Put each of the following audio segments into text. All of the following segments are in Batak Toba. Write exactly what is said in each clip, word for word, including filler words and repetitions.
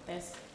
Tes.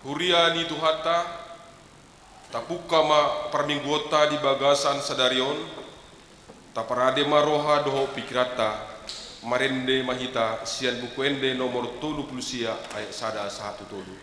Huria ni Tuhanta, tapungka ma parmingguonta di bagasan sadari on, taparade ma roha dohot pingkiranta, marende ma hita sian Buku Ende nomor tolu pulu sia ayat sada sahat tu tolu.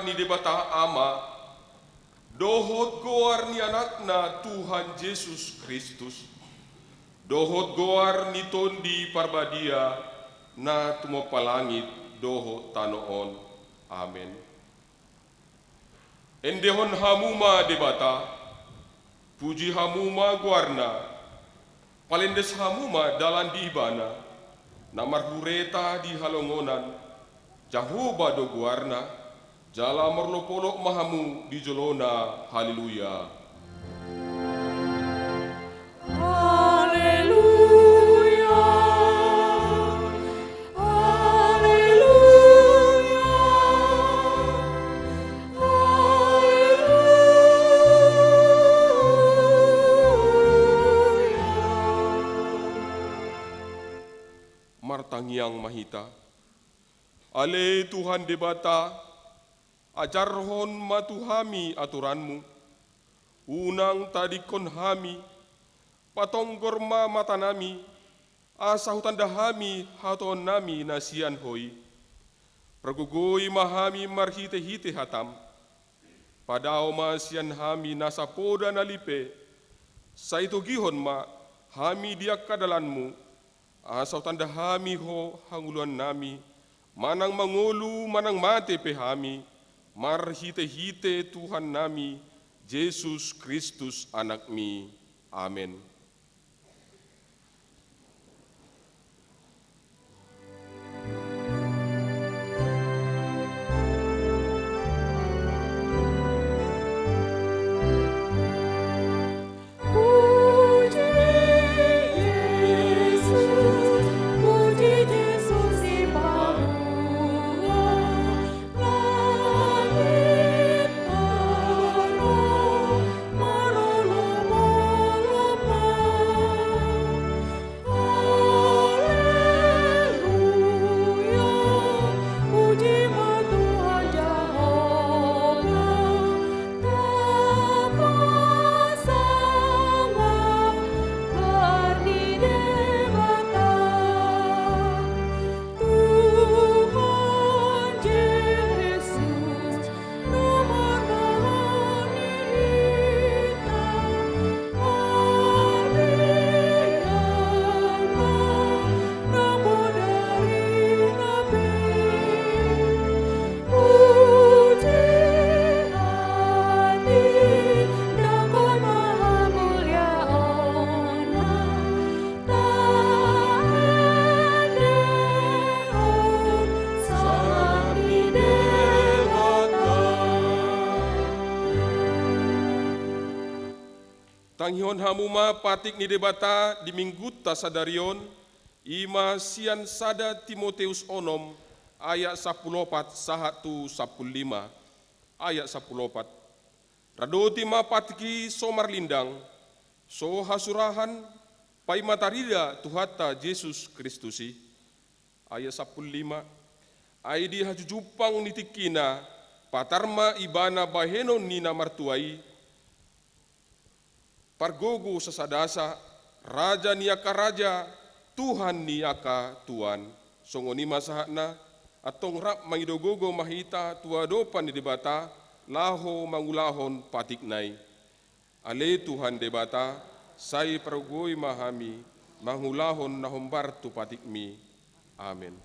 ni Debata Ama, dohot goar ni Anakna Tuhan Jesus Kristus, dohot goar ni Tondi Parbadia, na tumompa langit dohot tano on. Amen. Endehon hamu ma Debata, puji hamu ma goarna, palendes hamu ma dalan di Ibana, na marhureta di halongonan, Jahowa do goarna, jala marolopolop ma hamu di jolona. Haleluya. Haleluya. Haleluya. Haleluya. Martangiang ma hita. Ale Tuhan Debata, ajarhon ma tu hami aturanmu. Unang tadingkon hami, patonggor ma matanami, asa hutanda hami hatoonnami na sian Ho i. Pargogoi ma hami marhitehite hatam. Padao ma sian hami nasa poda na lipe, sai togihon ma hami di angka dalanmu, asa hutanda hami Ho hangoluannami, manang mangolu manang mate pe hami, marhitehite Tuhannami Jesus Kristus Anakmi. Amen. Puji Jesus, puji Jesus di banua langit, tano marolopolop ma. Haleluya, puji ma Tuhan Jahowa, tapasangap goar ni Debata. Tuhan Jesus, na marnahani hita, mardian ma nabodari na pe. Puji hati, dangkon ma hamuliaonna, taendehon sangap ni Debata. Tangihon hamu ma patik ni Debata di Minggunta sadari on, i ma sian sada Timoteus onom ayat sampulu opat sahat tu sampulu lima. Ayat sampulu opat. Radoti ma patik i so marlindang, so hasurahan, paima tarida Tuhanta Jesus Kristus i. Ayat sampulu lima. Ai di hajujumpang ni tingkina, patar ma Ibana bahenon ni na martua i, pargogo sasadasa, Raja ni angka raja, Tuhan ni angka tuan. Songon i ma sahatna, antong rap mangido gogo ma hita tu adopan ni Debata, laho mangulahon patikna i. Ale Tuhan Debata, sai pargogoi ma hami mangulahon na hombar tu patikmi. Amen.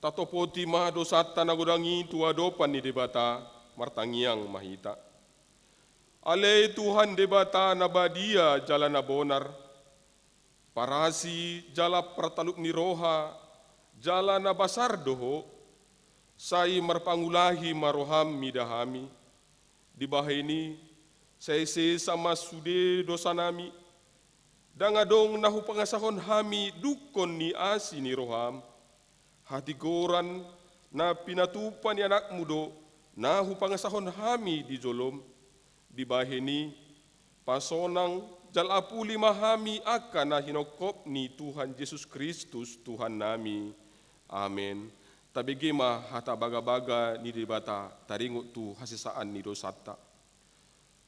Tatopoti ma dosanta na godang i tu adopan ni Debata, martangiang ma hita. Ale Tuhan Debata na badia jala na bonar, parasi jala partalup ni roha, jala na basar do Ho, sai marpangulahi ma roham mida hami. Dibahen i, sai sesa ma sude dosanami, ndang adong na hupangasahon hami dungkon ni asi ni roham. Hatigoran na pinatupa ni Anakmu do na hupangasahon hami di jolom. Dibahen i, pasonang jala apuli ma hami angka na hinongkop ni Tuhan Jesus Kristus Tuhannami. Amen. Tabege ma hata bagabaga ni Debata taringot tu hasesaan ni dosanta.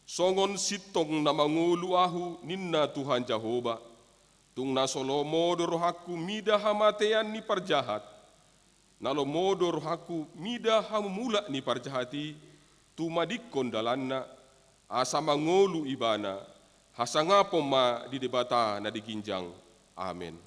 Songon sintong na mangolu ahu, ninna Tuhan Jahowa, tung na so lomo do rohangku mida hamatean ni parjahat, na lomo do rohangku mida hamumulak ni parjahat i, tumadingkon dalanna, asa mangolu ibana. Hasangapon ma di Debata na di ginjang. Amen.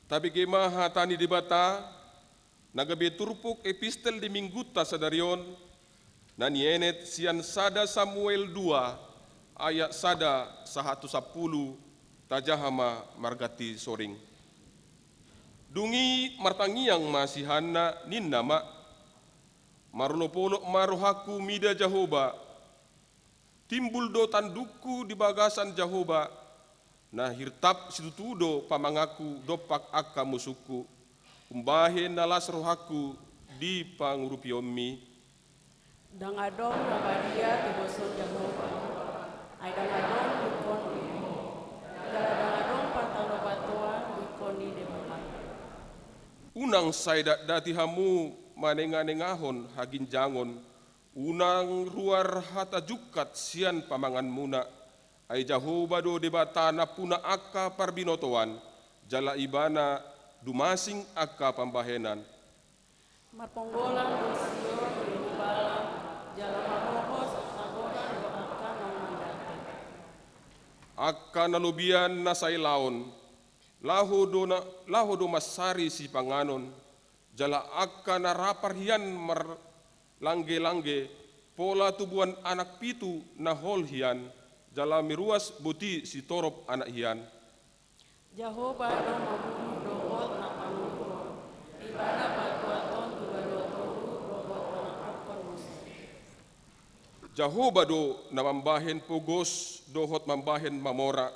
Tabege ma hata ni Debata, na gabe turpuk epistel di minggunta sadari on, na nienet sian sada Samuel dua ayat sada sahat tu sampulu, tajaha ma marganti soring. Dung i martangiang ma si Hanna, ninna ma, marolopolop ma rohangku mida Jahowa, timbul do tandungku di bagasan Jahowa, na hirtap situtu do pamanganku dompak angka musungku, umbahen na las rohangku di pangurupionmi. Ndang adong na badia tiboshon Jahowa, ai ndang adong dungkon ni Ho, jala ndang adong partanobatoan dungkon ni Debata. Unang sai datdati hamu manenganengahon haginjangon, unang ruar hata jungkat sian pamanganmuna, ai Jahowa do Debata nampuna angka parbinotoan, jala Ibana dumasing angka pambahenan. Marponggolan do sio di lubalang, jala marohos sagoran do angka na mandate. Angka na lobian na sai laon, laho do na, laho do mansari sipanganon, jala angka na rapar hian marlanggelangge, pola tubuan anak pitu na hol hian, jala miruas boti sitorop anak hian. Jahowa do mamunu dohot na panguruhon, Ibana patuaton tu banua toru dohot pangapothon muse. Jahowa do na mambahen pogos dohot mambahen mamora,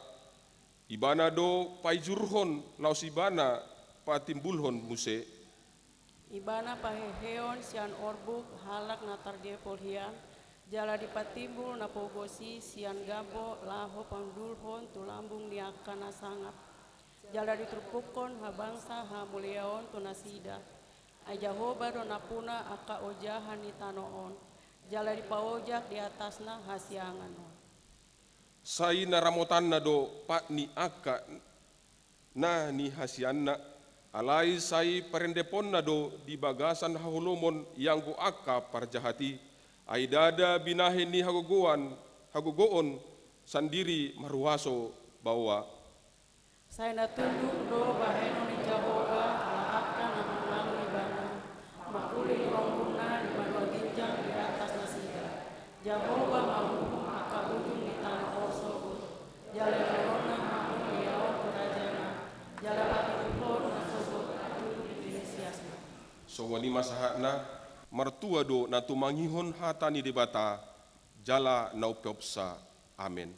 Ibana do paijurhon laos Ibana patimbulhon muse. Ibana paheheon sian orbuk halak na targepol hian, jala dipatimbul na pogos i sian gambo laho paundulhon tu lambung ni angka na sangap. Jala diturpukhon habangsa hamuliaon tu nasida. Ai Jahowa do nampuna angka ojahan ni tano on, jala dipaojak di atasna hasiangan on. Sai na ramotanna do pat ni angka na nihasianna, alai sai parendeponna do di bagasan haholomon ianggo angka parjahat i, ai ndada binahen ni hagogoan, hagogoon sandiri marhuaso baoa. Sai na tunduk do bahenon ni Jahowa ala angka na mangalului Ibana, mangkuling rombungna Songon i ma sahatna, martua do na tumangihon hata ni Debata, jala na umpeopsa. Amen.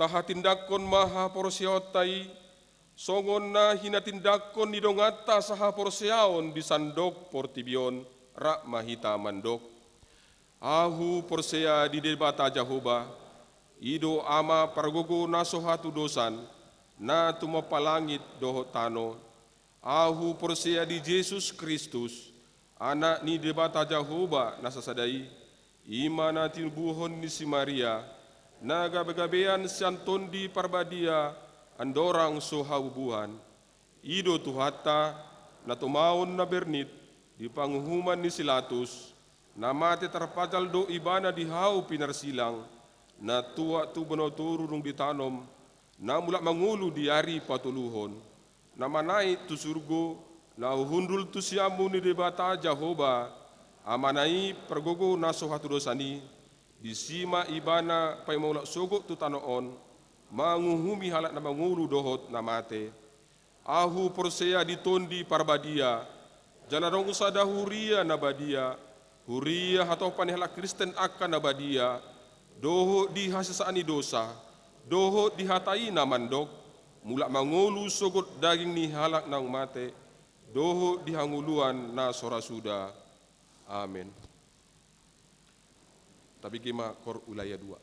Tahatindangkon ma haporseaonta i, songon na hinatindangkon ni donganta sahaporseaon di sandok portibi on, rap ma hita mandok. Ahu porsea di Debata Jahowa, i do Ama pargogo na so hatudosan, na tumompa langit dohot tano. Ahu porsea di Jesus Kristus, Anak ni Debata Jahowa na sasada i, i ma na tinubuhon ni si Maria, na gabegabean sian Tondi Parbadia, andorang so habubuhan. I do Tuhanta, na tumaon na bernit di panguhuman ni si Latus, na mate tarpajal do Ibana di hau pinarsilang, na tuat tu banua toru dung ditanom, na mulak mangolu di ari patoluhon, na manaek tu surgo, laho hundul tu siamun ni Debata Jahowa, Amana i pargogo na so hatudosan i, disi ma Ibana paima mulak sogot tu tano on, manguhumi halak na mangolu dohot na mate. Ahu porsea di Tondi Parbadia, jala adong sada huria na badia, huria hatopan ni halak Kristen angka na badia, dohot di hasesaan ni dosa, dohot di hata i na mandok, mulak mangolu sogot daging ni halak naung mate, dohot di hangoluan na so ra suda. Amen. Tabege ma Kor Ulaia dua.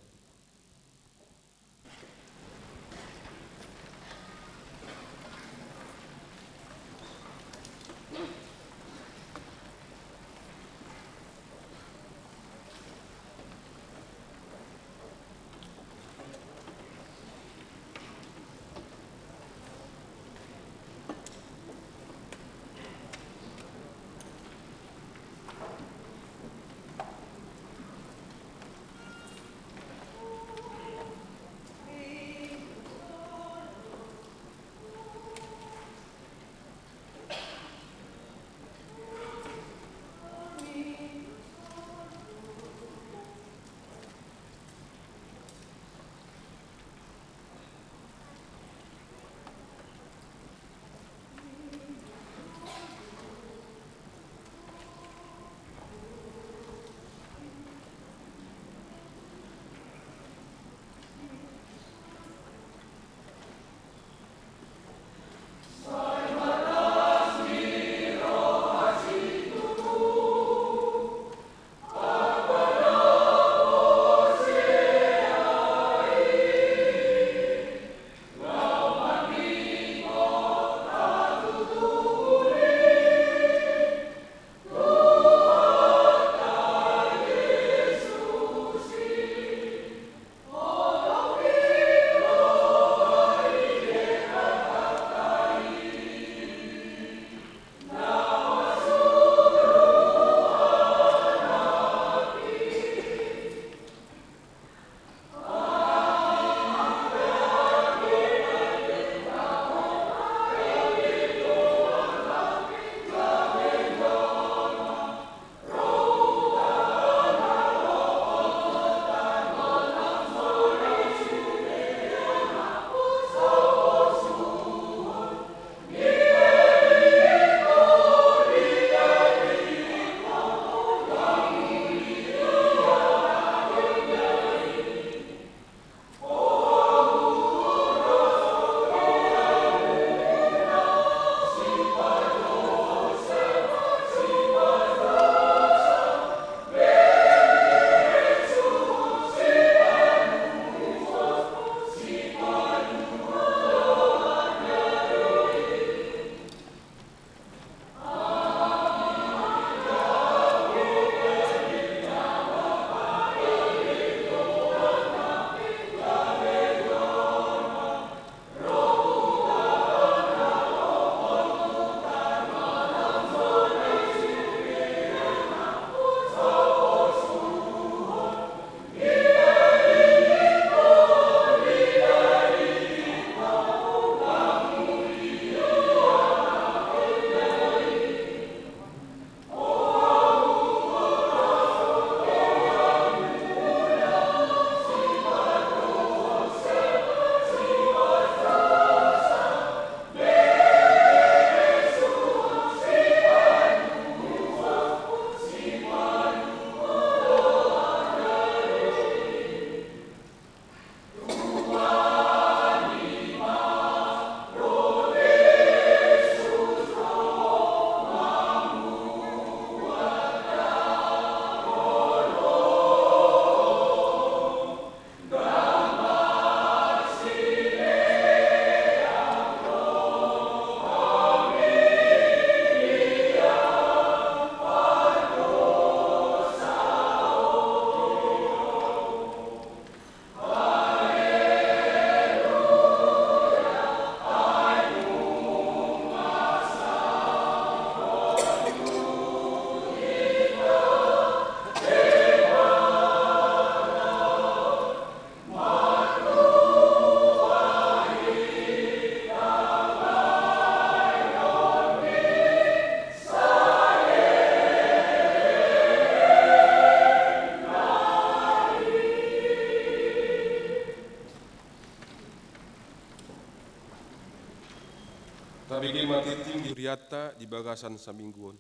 Tabege ma tingting di hurianta di bagasan saminggu on.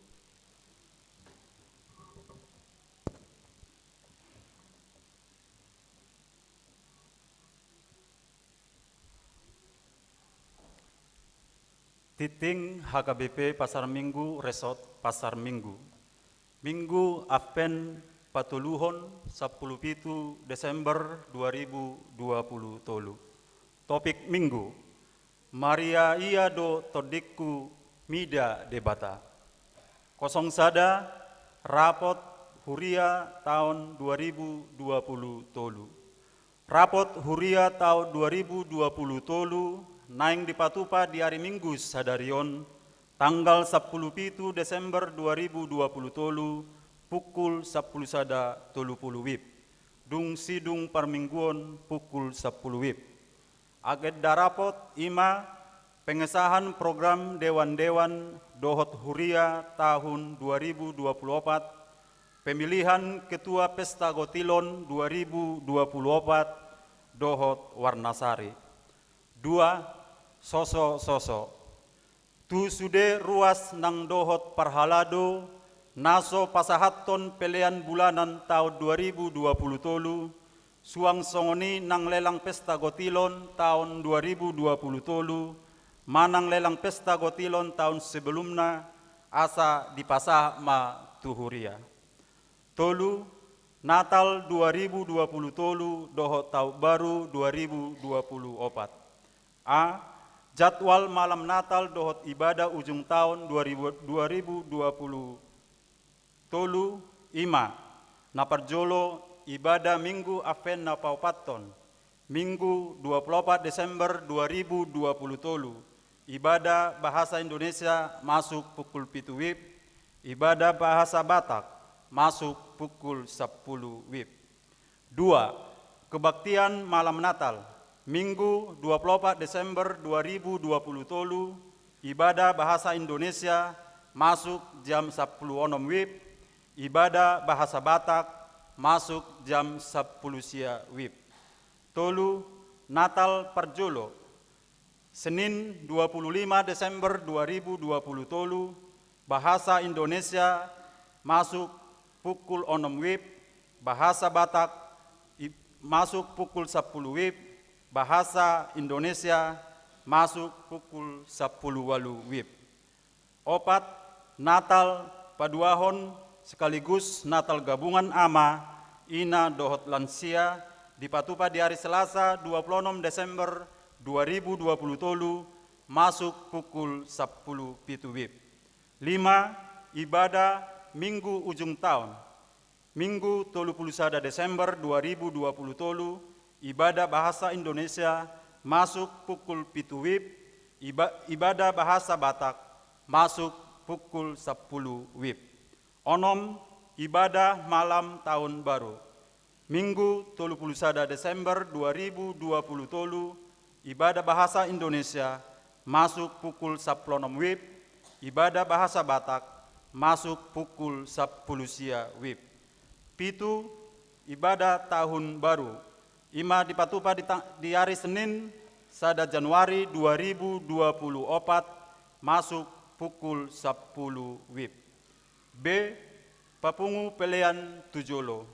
Tingting H K B P Pasar Minggu, Resort Pasar Minggu. Minggu Advent patoluhon, sampulu pitu Desember dua ribu dua pulu tolu. Topik minggu: Maria ia do tondingku mida Debata. Kosong sada, rapot huria taon dua ribu dua pulu tolu. Rapot huria taon dua ribu dua pulu tolu naeng dipatupa di ari Minggu sadari on, tanggal sampulu pitu Desember dua ribu dua pulu tolu, pukul sampulu sada tolu pulu wib. Dung sidung parmingguon pukul sampulu wib. Agenda rapot i ma pengesahan program dewan-dewan dohot huria tahun dua ribu dua pulu opat, pemilihan ketua Pesta Gotilon dua ribu dua pulu opat dohot Warnasari. Dua, soso-soso. Tu sude ruas nang dohot parhalado na so pasahathon pelean bulanan taon dua ribu dua pulu tolu, suang songon i nang lelang Pesta Gotilon taon dua ribu dua pulu tolu manang lelang Pesta Gotilon taon sebelumna, asa dipasahat ma tu huria. Tolu, Natal dua ribu dua pulu tolu dohot Taon Baru dua ribu dua pulu opat. A, jadwal malam Natal dohot ibadah ujung taon dua ribu, dua ribu dua pulu tolu, i ma: Na parjolo, ibadah Minggu Advent na paopathon, Minggu dua pulu opat Desember dua ribu dua pulu tolu, ibadah bahasa Indonesia masuk pukul pitu wib, ibadah bahasa Batak masuk pukul sampulu wib. Dua, kebaktian malam Natal, Minggu dua pulu opat Desember dua ribu dua pulu tolu, ibadah bahasa Indonesia masuk jam sampulu onom wib, ibadah bahasa Batak masuk jam sampulu sia wib. Tolu, Natal parjolo, Senin dua pulu lima Desember dua ribu dua pulu tolu, bahasa Indonesia masuk pukul onom wib, bahasa Batak i-, masuk pukul sampulu wib, bahasa Indonesia masuk pukul sampulu ualu wib. Opat, Natal paduahon sekaligus Natal gabungan ama, ina dohot lansia, dipatupa di ari Selasa dua pulu onom Desember dua ribu dua pulu tolu, masuk pukul sampulu pitu wib. Lima, ibadah Minggu ujung taon, Minggu tolu pulu sada Desember dua ribu dua pulu tolu, ibadah bahasa Indonesia masuk pukul pitu wib, iba-, ibadah bahasa Batak masuk pukul sampulu wib. Onom, ibadah malam Tahun Baru, Minggu tolu pulu sada Desember dua ribu dua pulu tolu, ibadah bahasa Indonesia masuk pukul sampulu onom wib, ibadah bahasa Batak masuk pukul sampulu sia wib. Pitu, ibadah Tahun Baru, i ma dipatupa di ta-, di ari Senin sada Januari dua ribu dua pulu opat, masuk pukul sampulu wib. B, papungu pelean tu jolo.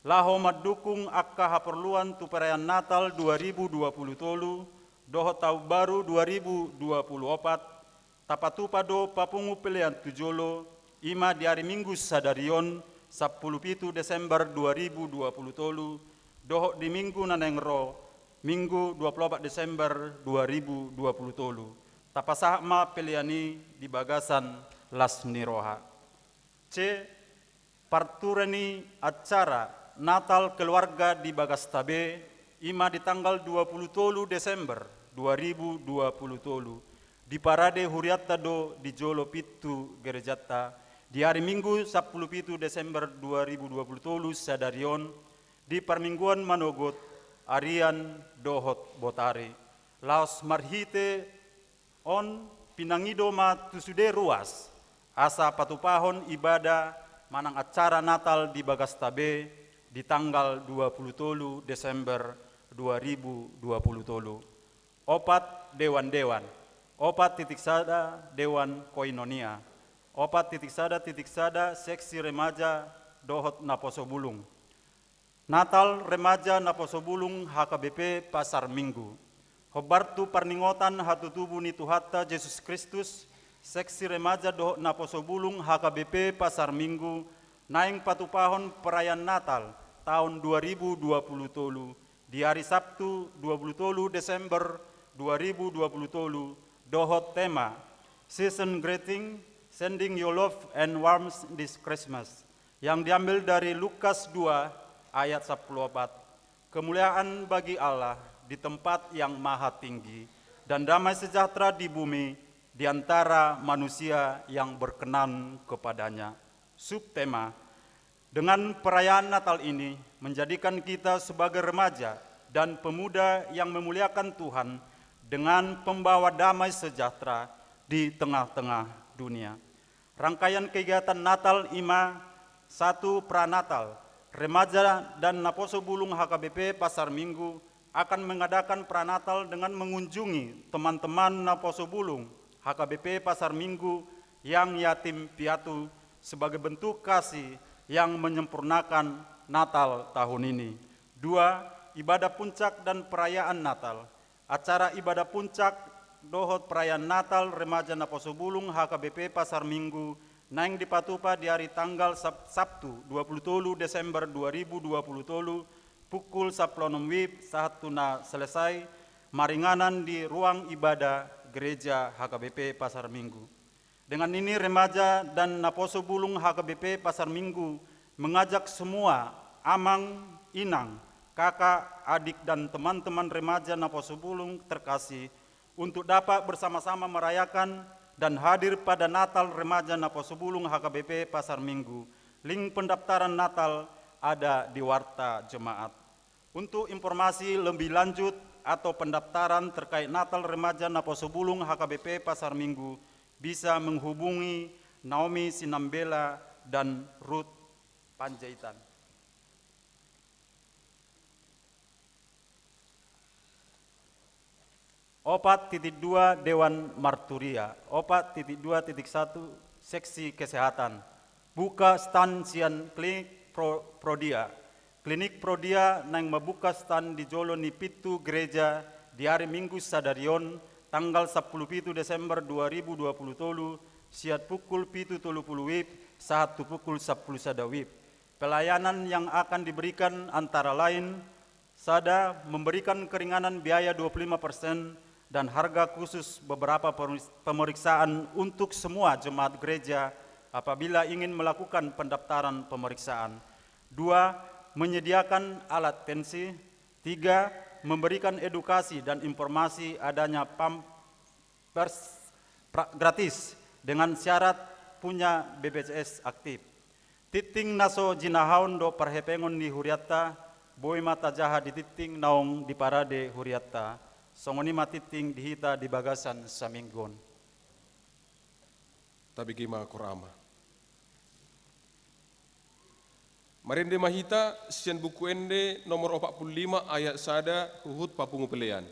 Laho mandukung angka haporluan tu perayaan Natal dua ribu dua pulu tolu dohot Tahun Baru dua ribu dua pulu opat, tapatupa do papungu pelean tu jolo, i ma di ari Minggu sadari on, sampulu pitu Desember dua ribu dua pulu tolu, dohot di Minggu na naeng ro, Minggu dua pulu opat Desember dua ribu dua pulu tolu. Tapasahat ma pelean i di bagasan las ni roha. C, parture ni acara Natal keluarga di bagasta be, i ma di tanggal dua pulu tolu Desember dua ribu dua pulu tolu, diparade hurianta do di jolo pintu gerejanta, di ari Minggu sampulu pitu Desember dua ribu dua pulu tolu sadari on, di parmingguan manogot, arian dohot botari. Laos marhite on pinangido ma tu sude ruas, asa patupahon ibadah manang acara Natal di bagasta be di tanggal dua pulu tolu Desember dua ribu dua pulu tolu. Opat, dewan-dewan. Opat titik sada, Dewan Koinonia. Opat titik sada titik sada, seksi remaja dohot naposo bulung. Natal remaja naposo bulung H K B P Pasar Minggu. Hombar tu parningotan hatutubu ni Tuhanta Jesus Kristus, seksi remaja dohot naposo bulung H K B P Pasar Minggu naeng patupahon perayaan Natal taon dua ribu dua puluh tolu, di ari Sabtu dua puluh tolu Desember dua ribu dua puluh tolu, dohot tema Season Greeting, Sending Your Love and Warmth This Christmas, yang diambil dari Lukas dua ayat sepuluh opat. Kemuliaan bagi Allah di tempat yang maha tinggi, dan damai sejahtera di bumi di antara manusia yang berkenan kepada-Nya. Subtema, dengan perayaan Natal ini menjadikan kita sebagai remaja dan pemuda yang memuliakan Tuhan dengan pembawa damai sejahtera di tengah-tengah dunia. Rangkaian kegiatan Natal i ma: satu, pranatal. Remaja dan naposo bulung H K B P Pasar Minggu akan mengadakan pranatal dengan mengunjungi teman-teman naposo bulung H K B P Pasar Minggu yang yatim piatu sebagai bentuk kasih yang menyempurnakan Natal tahun ini. Dua, ibadah puncak dan perayaan Natal. Acara ibadah puncak dohot perayaan Natal remaja naposo bulung H K B P Pasar Minggu naeng dipatupa di ari tanggal Sab-, Sabtu dua puluh tolu Desember dua ribu dua puluh tolu, pukul sampulu onom wib sahat tu na selesai, maringanan di ruang ibadah gereja H K B P Pasar Minggu. Dengan ini, remaja dan naposo bulung H K B P Pasar Minggu mengajak semua amang, inang, kakak, adik, dan teman-teman remaja naposo bulung terkasih untuk dapat bersama-sama merayakan dan hadir pada Natal remaja naposo bulung H K B P Pasar Minggu. Link pendaftaran Natal ada di warta jemaat. Untuk informasi lebih lanjut atau pendaftaran terkait Natal Remaja Naposo Bulung H K B P Pasar Minggu, bisa menghubungi Naomi Sinambela dan Ruth Panjaitan. Opat titik dua, Dewan Marturia. Opat titik dua titik satu, seksi kesehatan. Buka stan sian Klinik Pro-, Prodia. Klinik Prodia naeng mambuka stan di jolo ni pintu gereja di ari Minggu sadari on, tanggal sampulu pitu Desember dua ribu dua puluh tolu, sian pukul pitu tolu pulu wib sahat tu pukul sampulu sada wib. Pelayanan yang akan diberikan antara lain: sada, memberikan keringanan biaya dua puluh lima persen dan harga khusus beberapa peris-, pemeriksaan untuk semua jemaat gereja apabila ingin melakukan pendaftaran pemeriksaan. Dua, menyediakan alat tensi. Tiga, memberikan edukasi dan informasi adanya pam-, pers-, pra-, gratis dengan syarat punya B P J S aktif. Tingting na so jinahaon dohot parhepengon ni hurianta, boi ma tajaha di tingting naung diparade hurianta. Songon i ma tingting di hita di bagasan saminggu on. Tabege ma, Korama. Marende ma hita sian Buku Ende nomor opat pulu lima ayat sada huhut papungu pelean.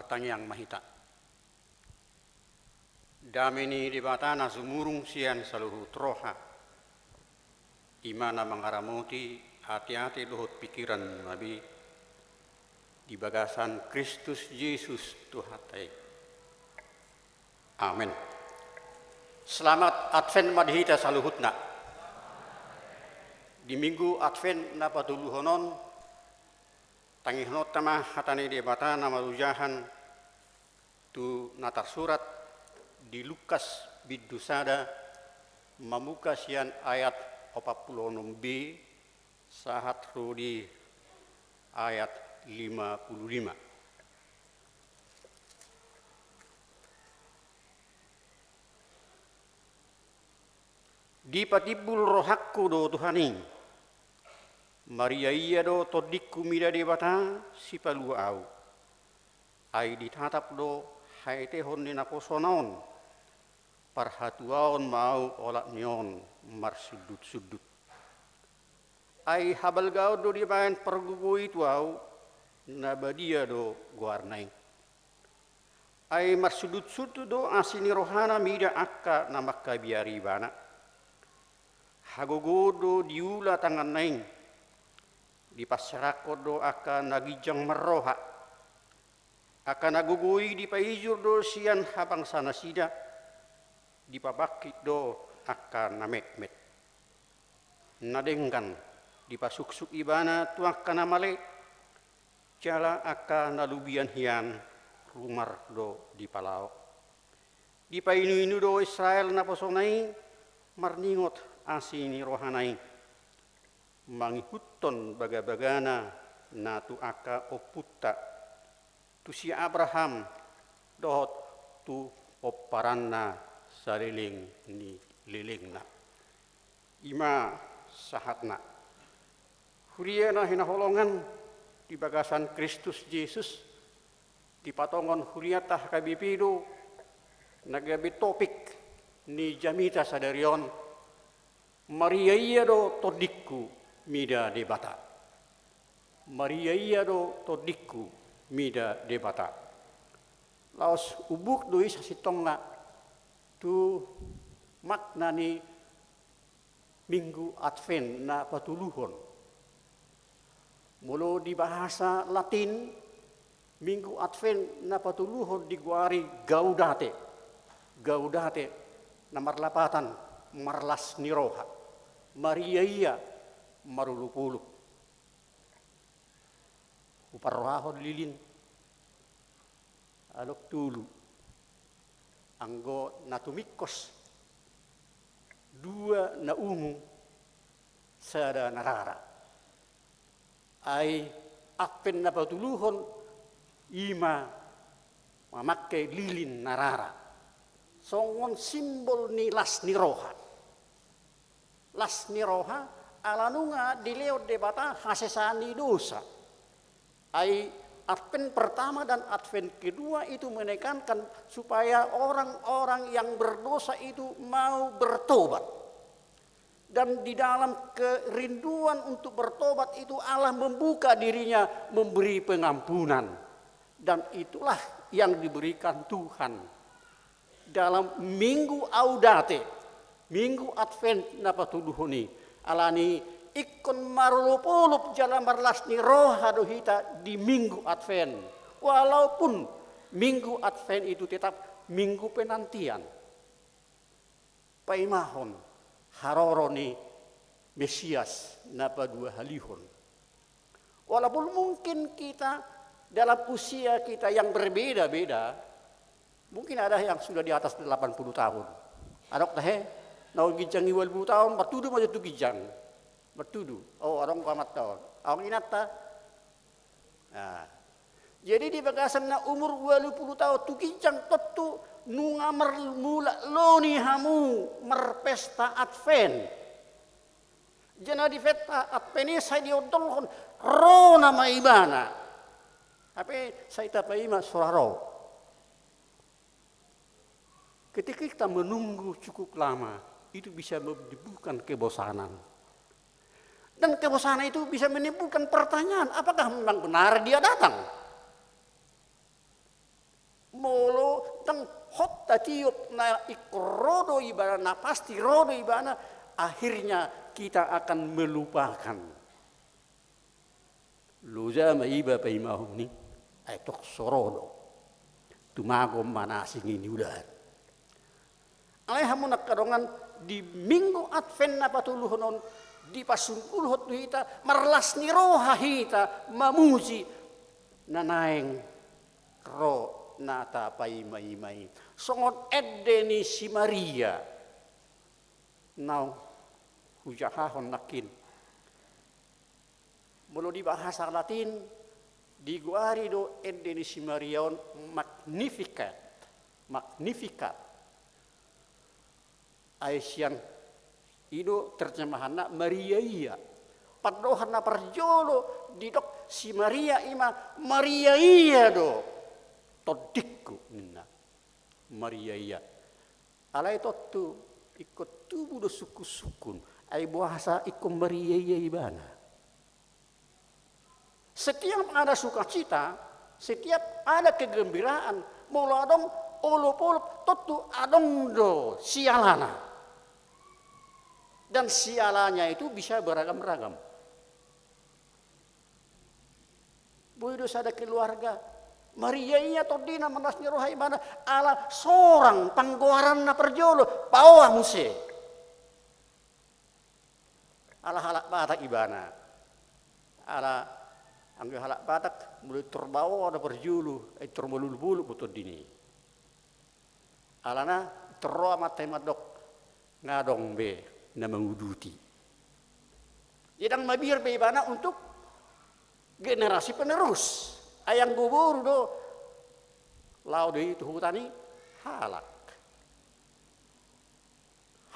Tangiang ma hita. Dame ni Debata na sumurung sian saluhut roha, i ma na mangaramoti ateate dohot pingkiranmuna be, di bagasan Kristus Jesus Tuhanta i. Amen. Selamat Advent ma di hita saluhutna. Di Minggu Advent na patoluhon on, tangihononta ma hata ni Debata na malojahan tu na tarsurat di Lukas bindu sada, mamungka sian ayat opat pulu onom b sahat ro di ayat lima pulu lima. Dipatimbul rohangku do Tuhan i. Maria ia do tondingku mida Debata sipalua au. Ai ditatap do haetehon ni naposona on. Parhatuaon ma au olat ni on marsundutsundut. Ai habalgaon do dibaen pargogoi tu au, na badia do goarna i. Ai marsundutsundut do asi ni rohana mida angka na mangkabiari ibana. Hagogoon do diula tanganna i, dipanserakhon do angka na ginjang marroha. Angka na gogo i dipaijur do sian habangsa nasida, dipabangkit do angka na metmet. Na denggan dipasuksuk ibana tu angka na male, jala angka na lubian hian rumar do dipalaho. Dipainuinu do Israel naposona i marningot asi ni rohana i, mangihuthon bagabagana na tu angka ompunta, tu si Abraham dohot tu pomparanna saleleng ni lelengna. I ma sahatna. Huria na hinaholongan di bagasan Kristus Jesus, dipatongon hurianta H K B P do na gabe topik ni jamita sadari on. Maria ia do tondingku mida Debata. Maria ia do tondingku mida Debata. Laos umbuk do i sasintongna tu makna ni Minggu Advent na patoluhon. Molo di bahasa Latin, Minggu Advent na patoluhon digoari Gaudete. Gaudete na marlapatan marlas ni roha. Maria ia marolopolop. Huparrohahon lilin. Adong tolu. Anggo na tumingkos, dua na ungu, sada na rara. Ai Advent na patoluhon i ma mamangke lilin na rara songon simbol ni las ni roha. Las ni roha ala nunga dilehon Debata hasesaan ni dosa. Ai Advent pertama dan Advent kedua itu menekankan supaya orang-orang yang berdosa itu mau bertobat. Dan di dalam kerinduan untuk bertobat itu, Allah membuka dirinya, memberi pengampunan. Dan itulah yang diberikan Tuhan dalam Minggu Gaudete, Minggu Advent na patoluhon i. Alani ingkon marolopolop jala marlas ni roha do hita di Minggu Advent. Walaupun Minggu Advent itu tetap minggu penantian. Paimahon haroro ni Mesias na paduahalihon. Walaupun mungkin kita dalam usia kita yang berbeda-beda, mungkin ada yang sudah di atas delapan puluh tahun. Adong tahe, na ginjang i ualu pulu tahun, martudu ma jo tu ginjang. Martudu, oh, adong amanta on. Adong inanta. Nah, jadi di bagasan na umur ualu pulu tahun tu ginjang tontu nunga marmula loni hamu marpesta Advent. Jana di pesta Advent i sai diondolhon ro nama ibana. Hape sai tapaima so ra ro. Ketika kita menunggu cukup lama, itu bisa menimbulkan kebosanan. Dan kebosanan itu bisa menimbulkan pertanyaan, apakah memang benar dia datang? Molo ndang hot tatiop na ingkon ro do ibana, na pasti ro do ibana, akhirnya kita akan melupakan. Loja ma iba paimahon i, ai tong so ro do. Tumagon ma na asing i niulahan. Alai hamu na angka dongan, di Minggu Advent na patoluhon on, dipasungkulhon tu hita, marlas ni roha hita mamuji na naeng ro na tapaimaima i. Songon ende ni si Maria na hujahahon nangkin. Molo di bahasa Latin, digoari do ende ni si Maria on Magnificat, Magnificat. Ai sian i do terjemahanna Maria ia. Pandohan na parjolo didok si Maria i ma Maria ia do tondingku ninna. Maria ia. Alai tontu ingkon tubu do sungkunsungkun, ai boasa ingkon Maria ia ibana. Setiap ada sukacita, setiap ada kegembiraan, molo adong olopolop, tontu adong do sialana. Dan sialanya itu bisa beragam-ragam. Boi do sada keluarga, Maria ia tondina marlas ni roha ibana, ala sorang panggoaranna parjolo, paoa muse. Ala halak Batak ibana. Ala anggo halak Batak, molo tor paoa do parjolo, ai tor malulu-ulu do tondina i. Alana tor ro amanta i mandok, nga adong be na manguduti. Jadi ndang mabiar be ibana untuk generasi penerus. Ai anggo boru do, laho do i tu huta ni halak.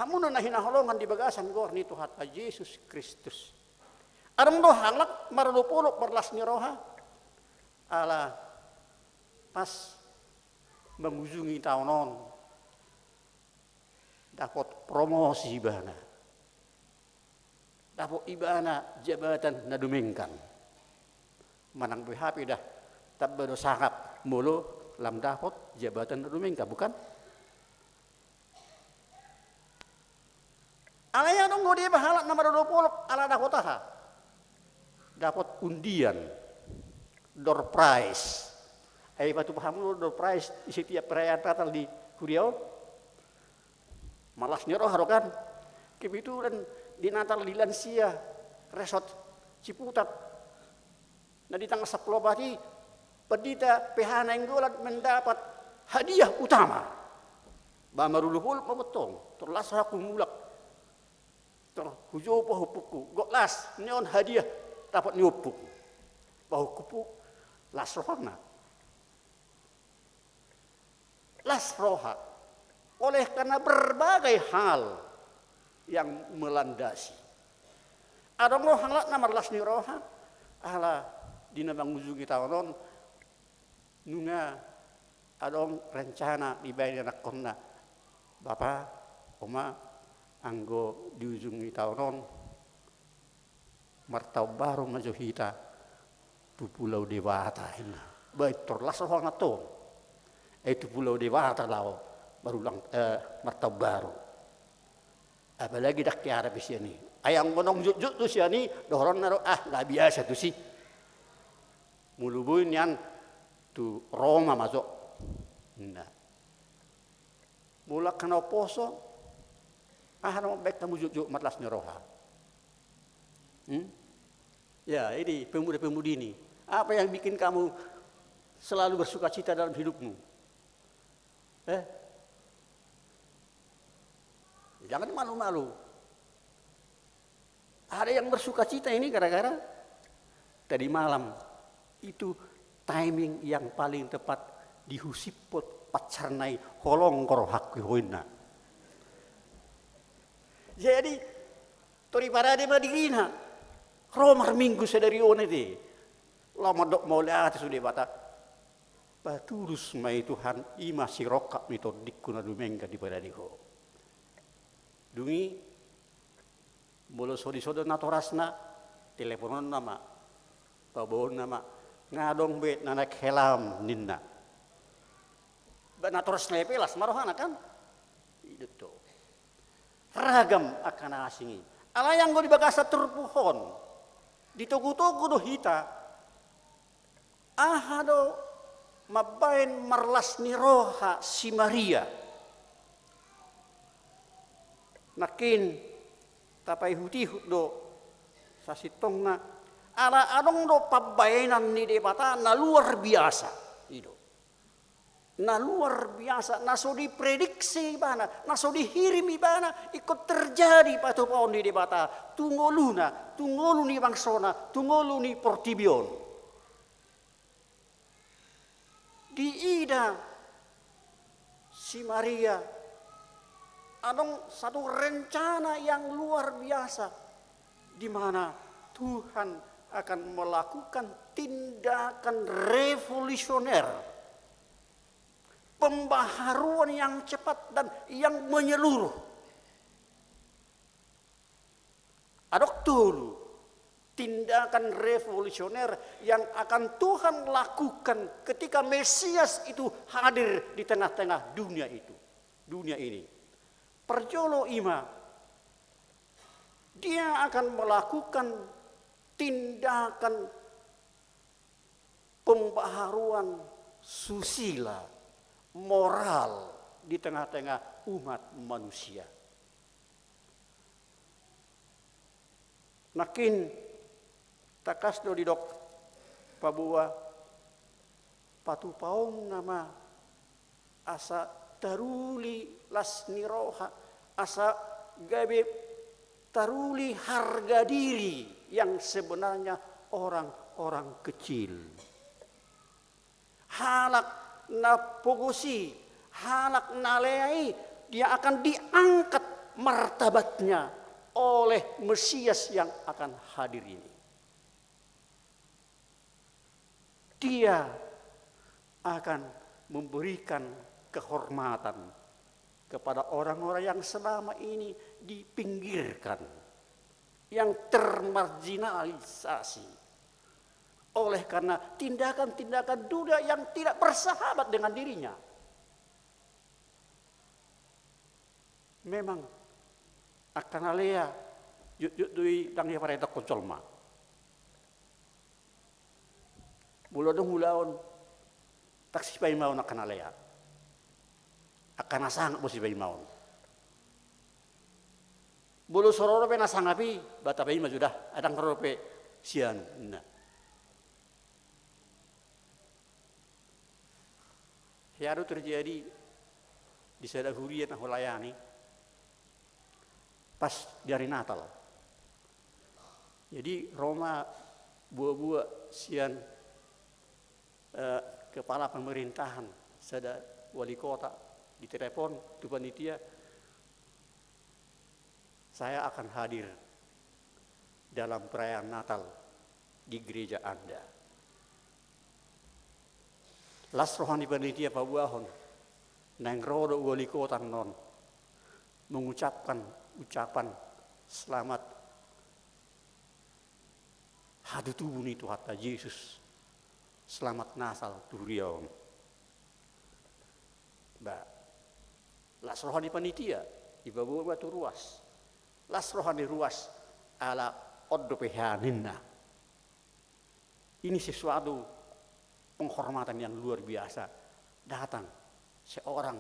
Hamu na hinaholongan di bagasan goar ni Tuhanta Jesus Kristus. Adong do halak marolopolop marlas ni roha. Ala pas mangujungi taon on, dapot promosi ibana. Dapot ibana jabatan na dumenggan. Manang be hape da, tamba do sangap molo lam dapot jabatan na dumenggan, bukan? Alai adong do di halak na marolopolop ala dapot aha? Dapot undian, door prize. Ai patupa hamu do door prize di setiap perayaan Natal di huria on? Marlas ni roha do kan? Kebetulan di Natal di lansia Resort Ciputat. Na di tanggal sampulu opat i, Pandita P H Nainggolan mendapat hadiah utama. Ba marolopolop ma bottong, tor las rohangku mulak. Tor hujou pahompungku, gok las, ni on hadiah dapot ni ompung. Pahompungku las rohana. Las roha oleh karena berbagai hal yang melandasi. Adong do halak na marlas ni roha ala di na mangujungi taon on, nunga adong rencana dibaen anakkonna, bapa, oma, anggo di ujung ni taon on, martaon baru ma jo hita tu Pulau Dewata, ninna. Ba i tor las rohana tong. Ai tu Pulau Dewata laho marulang, eh, martaon baru. Apalagi ndang hea dope sian i. Ai anggo naung jotjot do sian i, dohononna do, ah, nga biasa tusi. Molo boi nian tu Roma ma jo, ninna. Molo angka na umposo, aha do mambaen hamu jotjot marlas ni roha? Hmm? Ya, ini pemuda-pemudi ini. Apa yang bikin kamu selalu bersukacita dalam hidupmu? Eh? Jangan malu-malu. Ada yang bersukacita ini gara-gara tadi malam itu timing yang paling tepat dihusiphon pacarna i, holong rohangku, ninna. Jadi, tor diparade ma dirina, ro marminggu sadari on ate. Laho mandok mauliate tu Debata. Patulus ma i Tuhan, i ma sirongkap ni tondingku na dumenggan diparade Ho. Dung i, molo so dison do natorasna, telepononna ma, paboaonna ma, nga adong be na naeng helam, ninna. Ba natoras na i pe las ma rohana kan? I do. Ragam angka na asing i. Alai anggo di bagasan turpuk on, ditogu-togu do hita, aha do mambaen marlas ni roha si Maria. Nangkin tapaihut-ihut do sasintongna, ala adong do pambaenan ni Debata na luar biasa. I do. Na luar biasa, na so diprediksi ibana, na so dihirim ibana, ingkon terjadi patupaon ni Debata tu ngoluna, tu ngolu ni bangsona, tu ngolu ni portibi on. Diida si Maria, adong satu rencana yang luar biasa, di mana Tuhan akan melakukan tindakan revolusioner, pembaharuan yang cepat dan yang menyeluruh. Adong tolu tindakan revolusioner yang akan Tuhan lakukan ketika Mesias itu hadir di tengah-tengah dunia itu, dunia ini. Parjolo i ma, Dia akan melakukan tindakan pembaharuan susila, moral di tengah-tengah umat manusia. Nangkin tangkas do didok paboa patupaonna ma asa taruli las ni roha, asa gabe taruli harga diri yang sebenarnya orang-orang kecil. Halak na pogos i, halak na lea i, dia akan diangkat martabatnya oleh Mesias yang akan hadir ini. Dia akan memberikan kehormatan kepada orang-orang yang selama ini dipinggirkan, yang termarginalisasi oleh karena tindakan-tindakan dunia yang tidak bersahabat dengan dirinya. Memang angka na lea, jotjot do i ndang diparentahon jolma. Molo adong ulaon, ndang sipaimaon angka na lea. Angka na sangap do sipaimaon. Molo so ro dope na sangap i, ba tapaima sudah, ndang ro dope sian na. Hea do terjadi di sada huria na hulayani pas di ari Natal. Jadi ro ma boaboa sian, eh, kepala pemerintahan, sada wali kota, ditelepon tu panitia, "Saya akan hadir dalam perayaan Natal di gereja Anda." Las roha ni panitia paboahon, naeng ro do wali kota annon mengucapkan ucapan selamat hatutubu ni Tuhanta Jesus, selamat Natal tu huria on. Ba, las roha ni panitia, dipaboa ma tu ruas. Las roha ni ruas, ala on dope hea ninna. Ini sesuatu penghormatan yang luar biasa. Datang seorang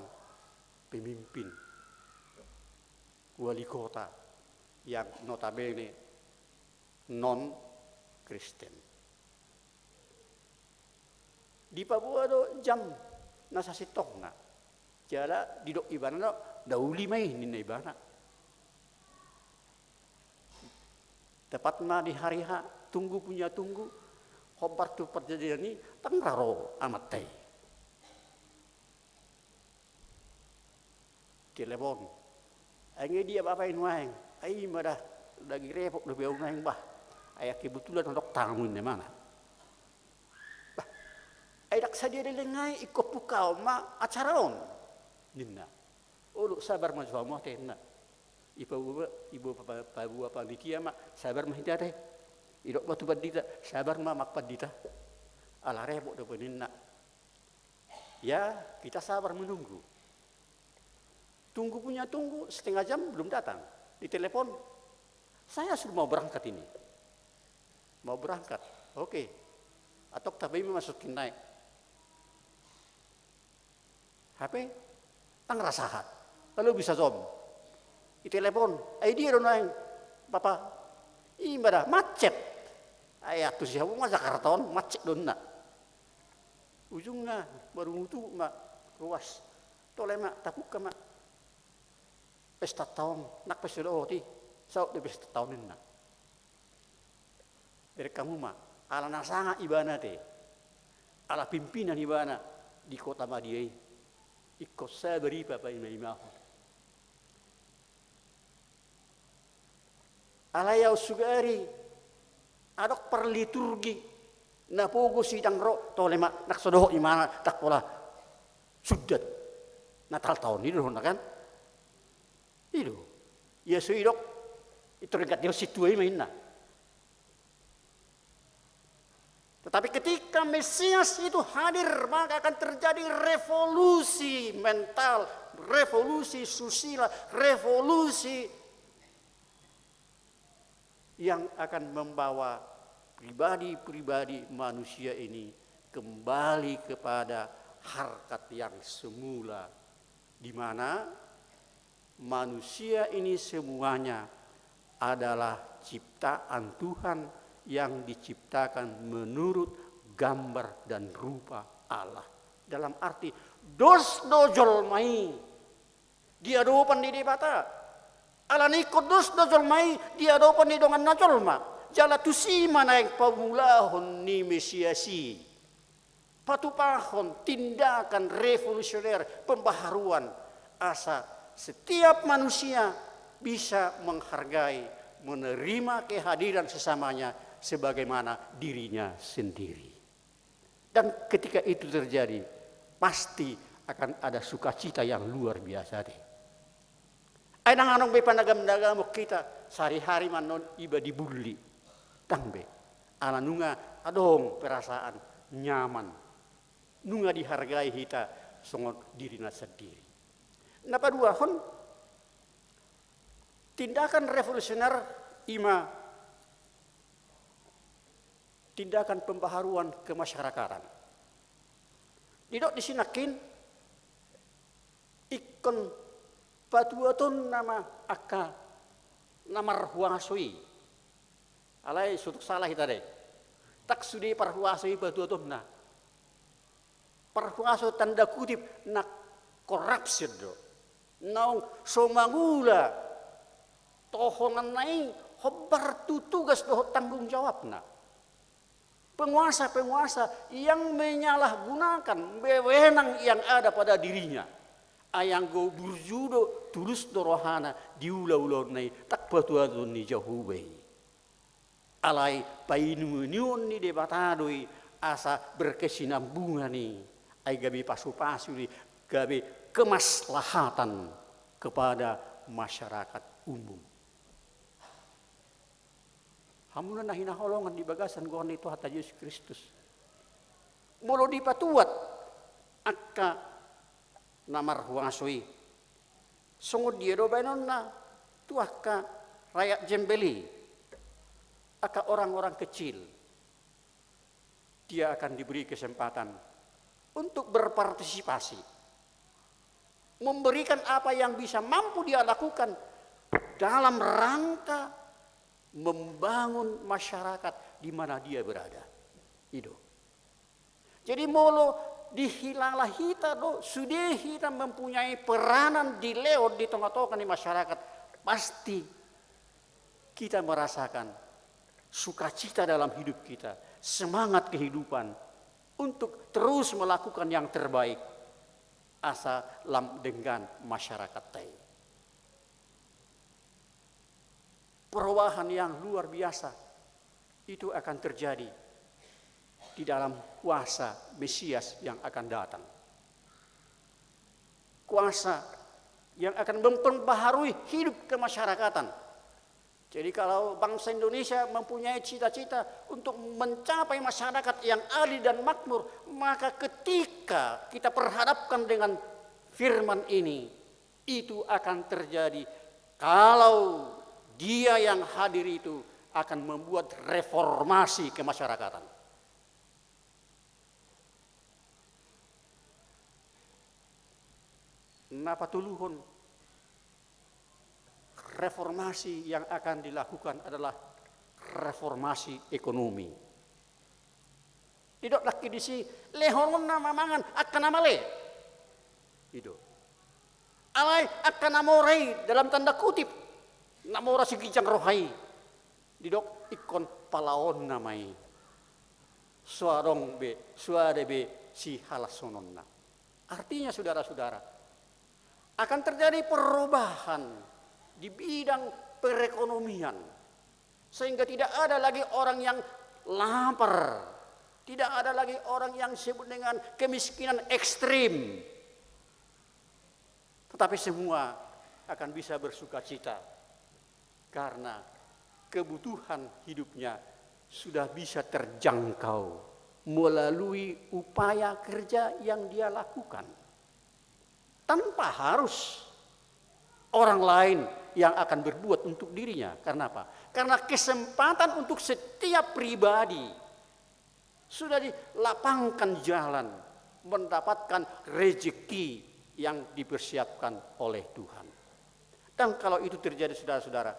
pemimpin, wali kota yang notabene non Kristen. Dipaboa do jam na sasintongna. Jala didok ibana do, "Nda uli ma i," ninna ibana. Tepat ma di hari H, tunggu punya tunggu, hombar tu parjadian i, ndang ra ro amanta i. Telepon. "Ai nge dia bapa i nuaeng?" "Ai ima da, lagi repot dope au nuaeng bah. Ai kebetulan adong tamu," ninna ibana. "Bah, ai ndang sadia leleng nai, ingkon pungkaon ma acara on," ninna. "Olo, sabar ma jo hamu ate," ninna. Dipaboa, dipaboa pa-, paboa panitia ma, "Sabar ma hita ate." Didok ma tu pandita, "Sabar ma amang pandita. Ala repot dope," ninna. Ya, kita sabar menunggu. Tunggu punya tunggu, setengah jam belum datang. Ditelepon, "Saya sudah mau berangkat ini. Mau berangkat." "Oke." Atok tabe ima masuk kinai. H P, ndang ra sahat. Lalu bisa zom. Ditelepon, "Ai dia do naeng, Bapa?" "Ima da, macet." "Ai antusi hamu ma Jakarta on, macet do na." Ujungna, marungutungut ma ruas. "Tole ma, tapungka ma pestanta on, ndang pe so dohot i, saut do pestanta on," ninna. Bereng hamu ma, ala na sanga ibana te, ala pimpinan ibana di kota Madia i, ingkon sabar i paima-imahon. Alai ahu sugari, adong parliturgi, na pogos i ndang ro, "Tole ma, ndang so dohot imana, ndang pola sundat Natalta on," i do dohonna kan? I do. Ia so idok, "Itu regat dia sintua i ma," ninna. Tetapi ketika Mesias itu hadir, maka akan terjadi revolusi mental, revolusi susila, revolusi yang akan membawa pribadi-pribadi manusia ini kembali kepada harkat yang semula, di mana manusia ini semuanya adalah ciptaan Tuhan yang diciptakan menurut gambar dan rupa Allah. Dalam arti, dos do jolma i di adopan ni Debata. Alani ingkon dos do jolma i di adopan ni donganna jolma. Jala tusi ma naeng pamulahon ni Mesias i. Patupahon tindakan revolusioner, pembaharuan, asa setiap manusia bisa menghargai, menerima kehadiran sesamanya sebagaimana dirinya sendiri. Dan ketika itu terjadi, pasti akan ada sukacita yang luar biasa dei. Ai ndang adong be panagam-nagamon hita, sehari-hari ma annon iba dibully. Ndang be. Ala nunga adong perasaan nyaman. Nunga dihargai hita songon dirina sendiri. Na paduahon, tindakan revolusioner ima tindakan pembaharuan kemasyarakatan. Didok disi nangkin, ingkon patuatonna ma angka na marhuaso i. Alai so tung salah hita dei. Ndang sude parhuaso i patuatonna. Parhuaso tanda kutip na corruption do. Naung so mangula tohonanna i hombar tu tugas dohot tanggung jawabna. Penguasa-penguasa yang menyalahgunakan wewenang yang ada pada dirinya. Ai anggo burju do, tulus do rohana, diula-ulaonna i, ndang patuaton ni Jahowa i. Alai painuon-inuon ni Debata do i asa berkesinambungan i, ai gabe pasu-pasu do i, gabe kemaslahatan kepada masyarakat umum. Hamuna na hinaholongan di bagasan goar ni Tuhanta Jesus Kristus. Molo dipatuat angka na marhuaso i, songon dia do baenonna tu angka rakyat jembel i, angka orang-orang kecil? Dia akan diberi kesempatan untuk berpartisipasi, memberikan apa yang bisa mampu dia lakukan dalam rangka membangun masyarakat di mana dia berada. I do. Jadi molo dihilala hita do, sude hita mempunyai peranan di lehon di tonga-tonga ni masyarakat, pasti kita merasakan sukacita dalam hidup kita, semangat kehidupan untuk terus melakukan yang terbaik asa lam denggan masyarakatta i. Perubahan yang luar biasa itu akan terjadi di dalam kuasa Mesias yang akan datang. Kuasa yang akan memperbaharui hidup kemasyarakatan. Jadi kalau bangsa Indonesia mempunyai cita-cita untuk mencapai masyarakat yang adil dan makmur, maka ketika kita perhadapkan dengan firman ini, itu akan terjadi kalau dia yang hadir itu akan membuat reformasi kemasyarakatan. Na patoluhon, reformasi yang akan dilakukan adalah reformasi ekonomi. Didok nangkin disi, lehononna ma mangan angka na male. Didok. Alai angka na mora i, dalam tanda kutip, na mora siginjang roha i, didok ingkon palaonna ma i. So adong be, so ada be sihalashononna. Artinya, saudara-saudara, akan terjadi perubahan di bidang perekonomian, sehingga tidak ada lagi orang yang lapar, tidak ada lagi orang yang disebut dengan kemiskinan ekstrim. Tetapi semua akan bisa bersukacita karena kebutuhan hidupnya sudah bisa terjangkau melalui upaya kerja yang dia lakukan, tanpa harus orang lain yang akan berbuat untuk dirinya. Karena apa? Karena kesempatan untuk setiap pribadi sudah dilapangkan jalan mendapatkan rezeki yang dipersiapkan oleh Tuhan. Dan kalau itu terjadi, saudara-saudara,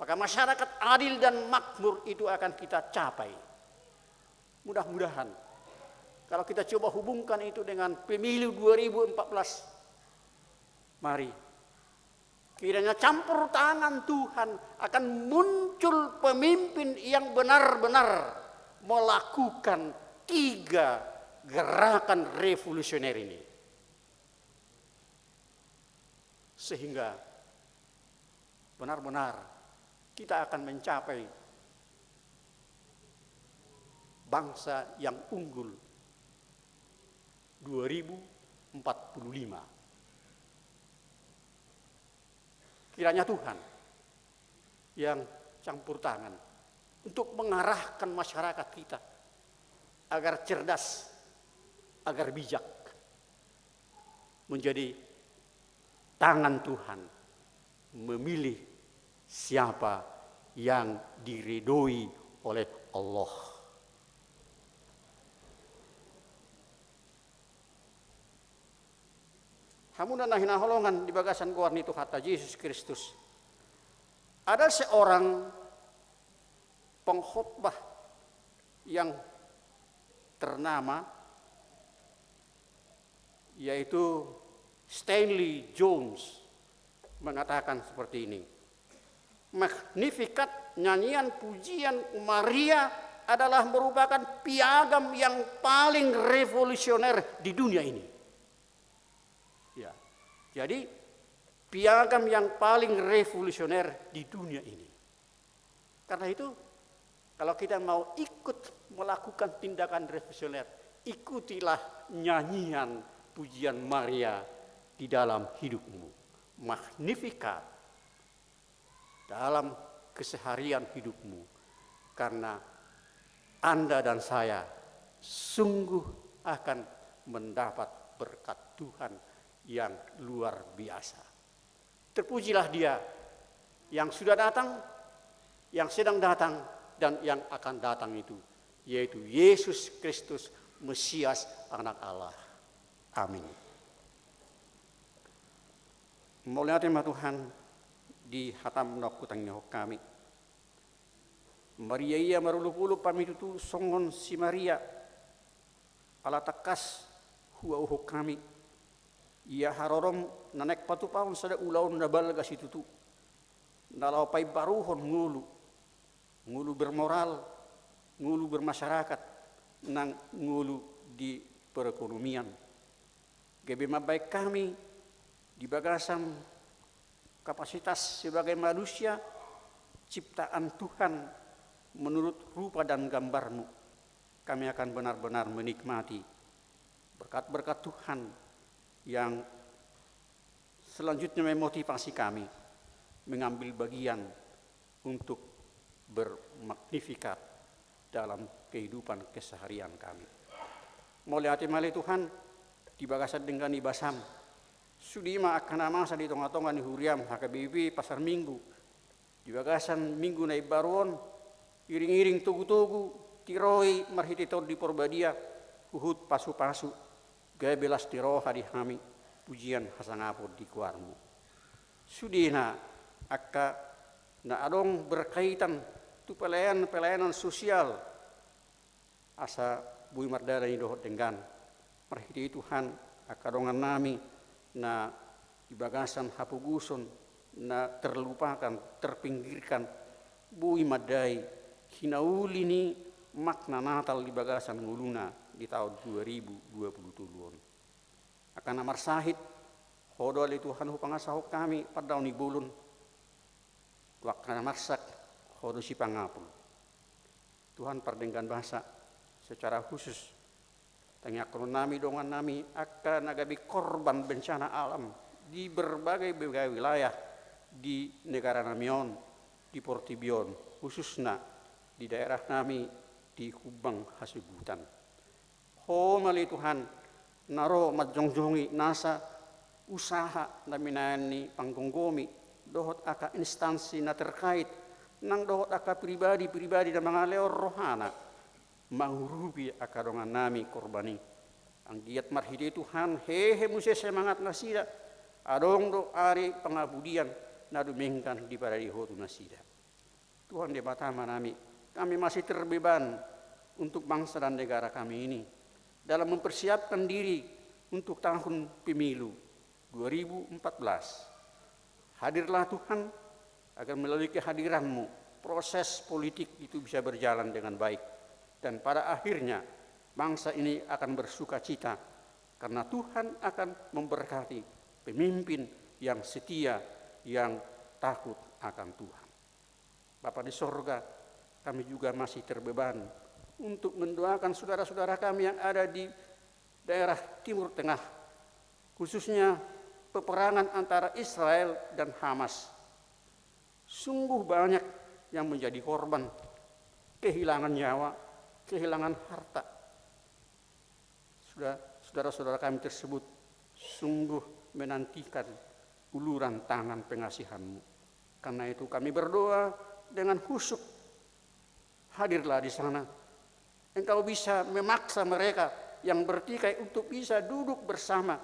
maka masyarakat adil dan makmur itu akan kita capai. Mudah-mudahan, kalau kita coba hubungkan itu dengan pemilu dua ribu empat belas, mari, kiranya campur tangan Tuhan akan muncul pemimpin yang benar-benar melakukan tiga gerakan revolusioner ini. Sehingga benar-benar kita akan mencapai bangsa yang unggul dua ribu empat puluh lima. Kiranya Tuhan yang campur tangan untuk mengarahkan masyarakat kita agar cerdas, agar bijak, menjadi tangan Tuhan memilih siapa yang diridhoi oleh Allah. Hamuna na hinaholongan di bagasan goar ni Tuhanta Jesus Kristus. Ada seorang pengkhotbah yang ternama, yaitu Stanley Jones, mengatakan seperti ini. Magnificat, nyanyian pujian Maria, adalah merupakan piagam yang paling revolusioner di dunia ini. Ya. Jadi, piagam yang paling revolusioner di dunia ini. Karena itu, kalau kita mau ikut melakukan tindakan revolusioner, ikutilah nyanyian pujian Maria di dalam hidupmu. Magnificat dalam keseharian hidupmu. Karena Anda dan saya sungguh akan mendapat berkat Tuhan yang luar biasa. Terpujilah Dia yang sudah datang, yang sedang datang, dan yang akan datang itu, yaitu Yesus Kristus, Mesias, Anak Allah. Amin. Mauliate ma Tuhan di hataM na hutangihon hami. Maria ia marolopolop hami tutu songon si Maria, ala tangkas hualuhon hami. Ia harorom na naeng patupahon sada ulaon na balga situtu, na laho paimbaruhon ngolu, ngolu bermoral, ngolu bermasyarakat, nang ngolu di perekonomian. Gabe mambahen hami di bagasan kapasitas sebagai manusia ciptaan Tuhan menurut rupa dan gambar-Mu, kami akan benar-benar menikmati berkat-berkat Tuhan yang selanjutnya memotivasi kami mengambil bagian untuk bermagnifikat dalam kehidupan keseharian kami. Mauliate ma ale Tuhan, di bagasan denggan ni basaM. Sude ma angka na masa di tonga-tonga ni huriaM H K B P Pasar Minggu, di bagasan minggu na imbaru on, iring-iring togu-togu, tiroi marhite Tondi Porbadia, huhut pasu-pasu, gabe las ni roha di hami, pujian hasangapon di goarMu. Sudena angka na adong berkaitan tu pelayanan-pelayanan sosial, asa boi mardalani dohot denggan. Marhite i Tuhan, angka dongannami na di bagasan hapogoson, na terlupakan, terpinggirkan, boi mandai hinauli ni makna Natal di bagasan ngoluna di taon dua ribu dua puluh tolu on. Angka na marsahit, Ho do ale Tuhan hupangasahon hami pandaon ni bolon. Tu angka na marsak, Ho do sipangapul. Tuhan pardenggan basa, secara khusus tangiangkononnami dongannami angka na gabe korban bencana alam di berbagai-bagai wilayah di negaranami on, di portibi on, khususna di daerahnami di Humbang Hasubutan. Ho ma ale Tuhan, na ro manjongjongi nasa usaha na binahen ni panggomgomi dohot angka instansi na terkait, nang dohot angka pribadi-pribadi na mangalehon rohana mangurupi angka dongannami korban i. Anggiat marhite Tuhan, hehe muse semangat nasida, adong do ari pangapudian na dumenggan dipadadi Ho tu nasida. Tuhan Debata Amanami, kami masih terbeban untuk bangsa dan negara kami ini dalam mempersiapkan diri untuk tahun pemilu dua ribu empat belas. Hadirlah Tuhan, agar melalui kehadiran-Mu, proses politik itu bisa berjalan dengan baik. Dan pada akhirnya, bangsa ini akan bersukacita karena Tuhan akan memberkati pemimpin yang setia, yang takut akan Tuhan. Bapa di sorga, kami juga masih terbeban untuk mendoakan saudara-saudara kami yang ada di daerah Timur Tengah, khususnya peperangan antara Israel dan Hamas. Sungguh banyak yang menjadi korban, kehilangan nyawa, kehilangan harta. Sudah, saudara-saudara kami tersebut sungguh menantikan uluran tangan pengasihan-Mu. Karena itu kami berdoa dengan khusyuk. Hadirlah di sana. Engkau bisa memaksa mereka yang bertikai untuk bisa duduk bersama,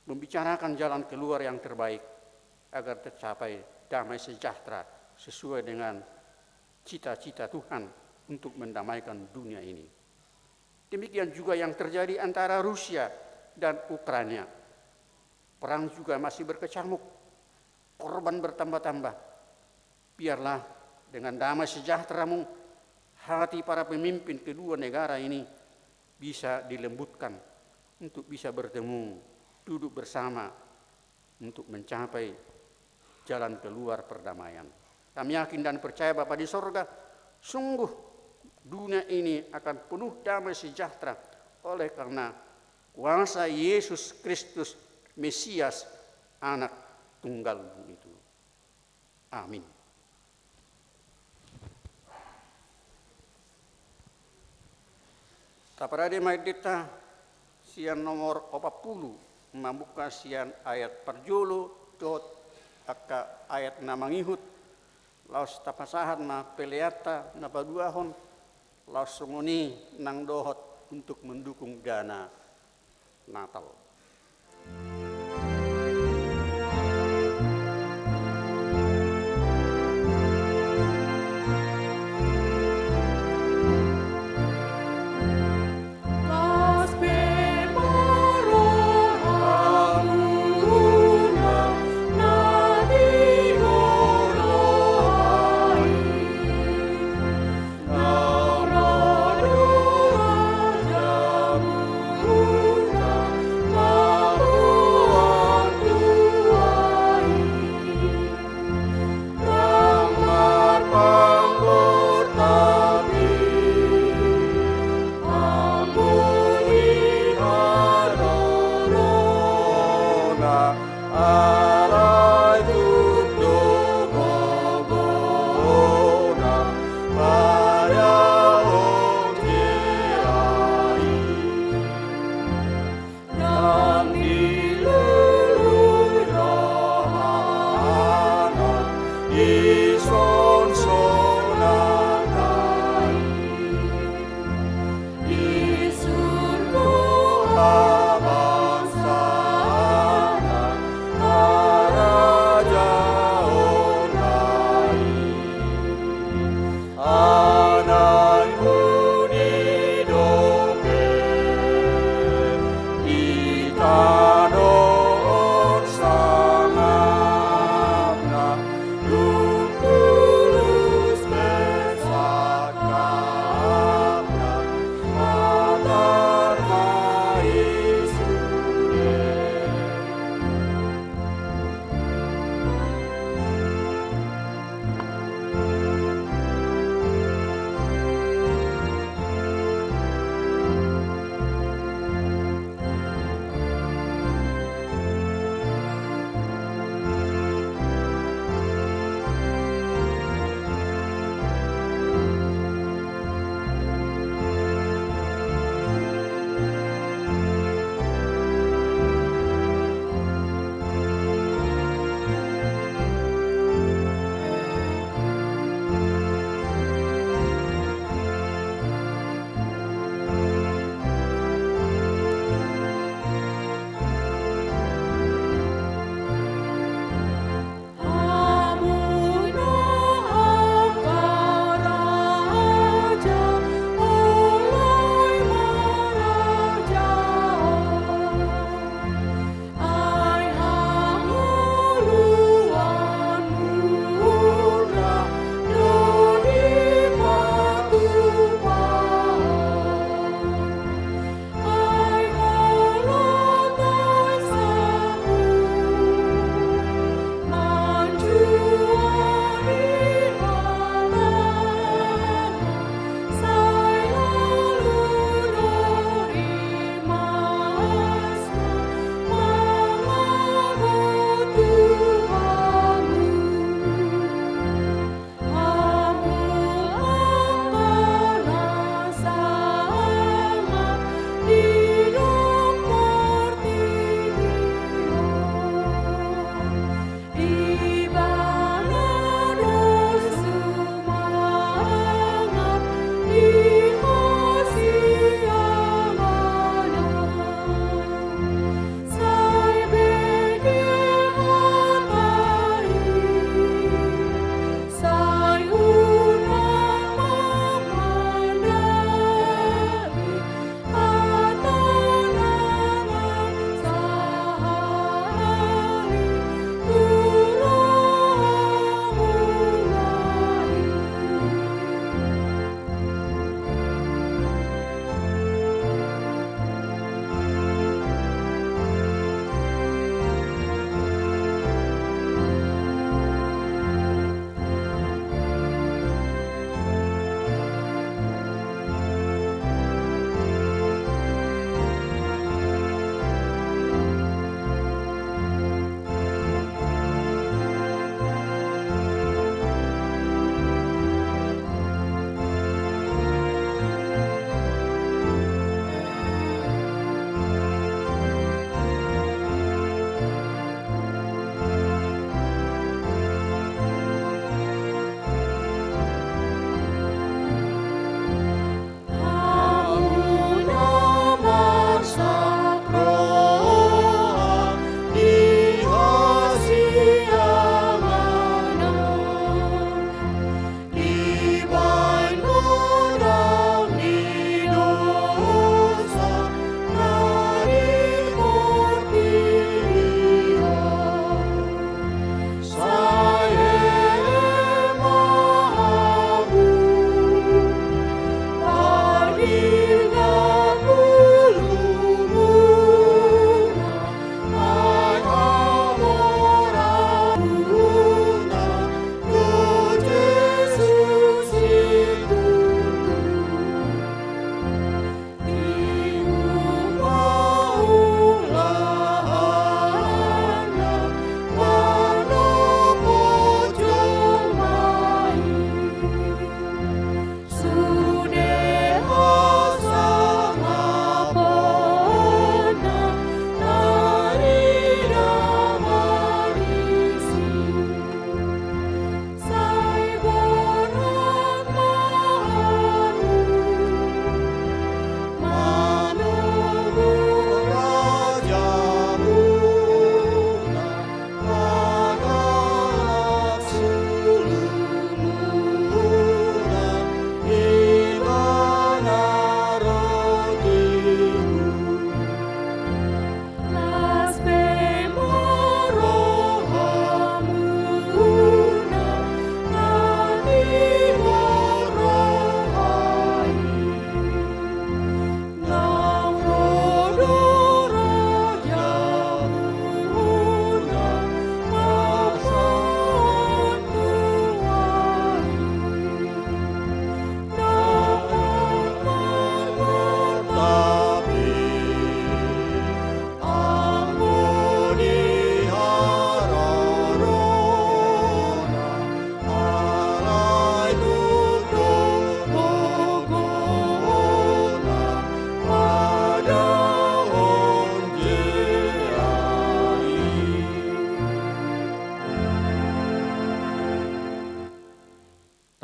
membicarakan jalan keluar yang terbaik agar tercapai damai sejahtera sesuai dengan cita-cita Tuhan untuk mendamaikan dunia ini. Demikian juga yang terjadi antara Rusia dan Ukraina. Perang juga masih berkecamuk, korban bertambah-tambah. Biarlah dengan damai sejahtera-Mu, hati para pemimpin kedua negara ini bisa dilembutkan untuk bisa bertemu, duduk bersama, untuk mencapai jalan keluar perdamaian. Kami yakin dan percaya, Bapa di sorga, sungguh dunia ini akan penuh damai sejahtera oleh karena kuasa Yesus Kristus, Mesias, Anak Tunggal-Mu itu. Amin. Taparade ma endenta sian nomor opat pulu, mamungka sian ayat parjolo dohot angka ayat na mangihut, laos tapasahat ma peleanta na paduahon, laos songon i nang dohot untuk mendukung dana Natal. Dison sonang na i di surgo habangsahan harajaon na i. Ananmu ni dope di tano on sangap na dung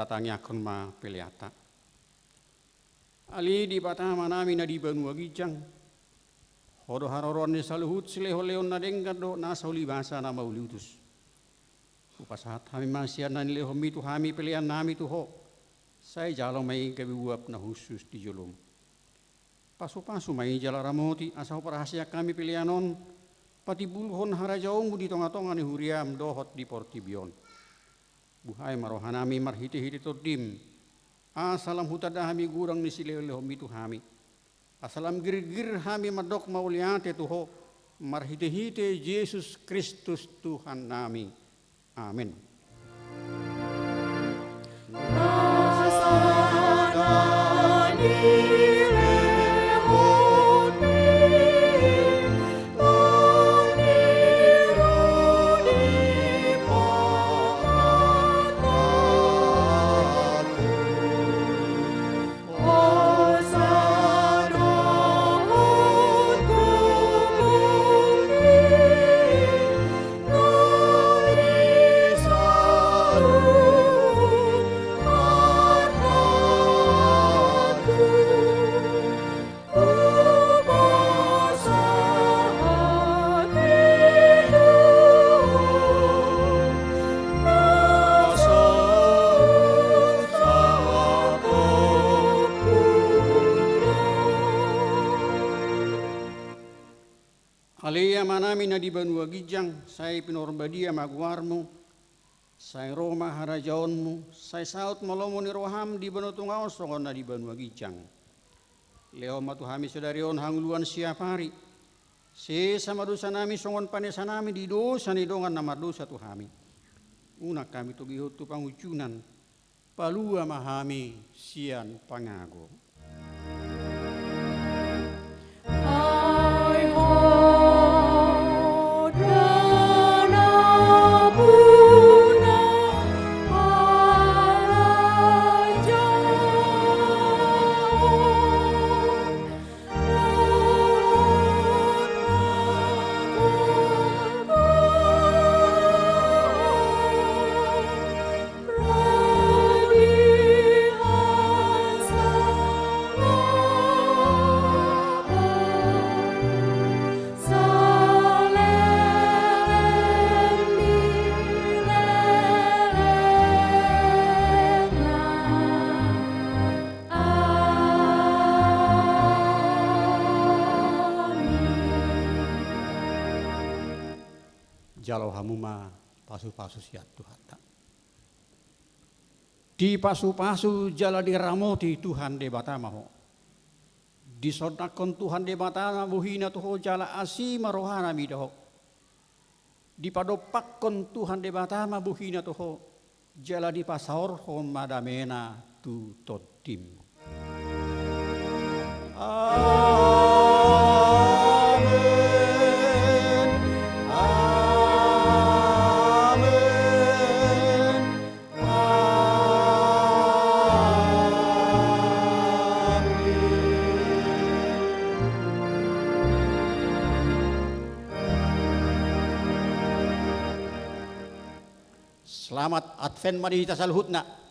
Tatangiangkon ma peleanta. Ale Debata Amanami na di banua ginjang, Ho do haroroan ni saluhut silehonlehon na denggan dohot nasa ulibasa na mauliutus. Hupasahat hami ma sian na nilehonMi tu hami peleannami tu Ho. Sai jalo ma i gabe uap na hushus di joloM. Pasupasu ma i jala ramoti asa huparhaseang hami pelean on patimbulhon harajaonMu di tongatonga ni huriaM dohot di portibi on. Buhai ma rohanami marhitehite TondiM, asa lam hutanda hami godang ni silehonlehonMi tu hami, asa lam girgir hami mandok mauliate tu Ho marhitehite Jesus Kristus Tuhannami. Amen. Ale Amanami na di banua ginjang, sai pinarbadia ma goarMu, sai ro ma harajaonMu, sai saut ma lomo ni rohaM di banua tonga on songon na di banua ginjang. Lehon ma tu hami sadari on hangoluan siapari. Sesa ma dosanami songon panesanami di dosa ni dongan na mardosa tu hami. Unang hami togihon tu pangunjunan. Palua ma hami sian pangago. Jalo hamu ma pasupasu sian Tuhanta. Dipasupasu jala diramoti Tuhan Debata ma ho. Disondangkon Tuhan Debata ma bohina tu ho jala asi ma rohana mida ho. Dipadompakkon Tuhan Debata ma bohina tu ho, jala dipasaorhon ma damena tu tondim. Amen. Amen. Amen. Selamat Advent ma di hita saluhutna.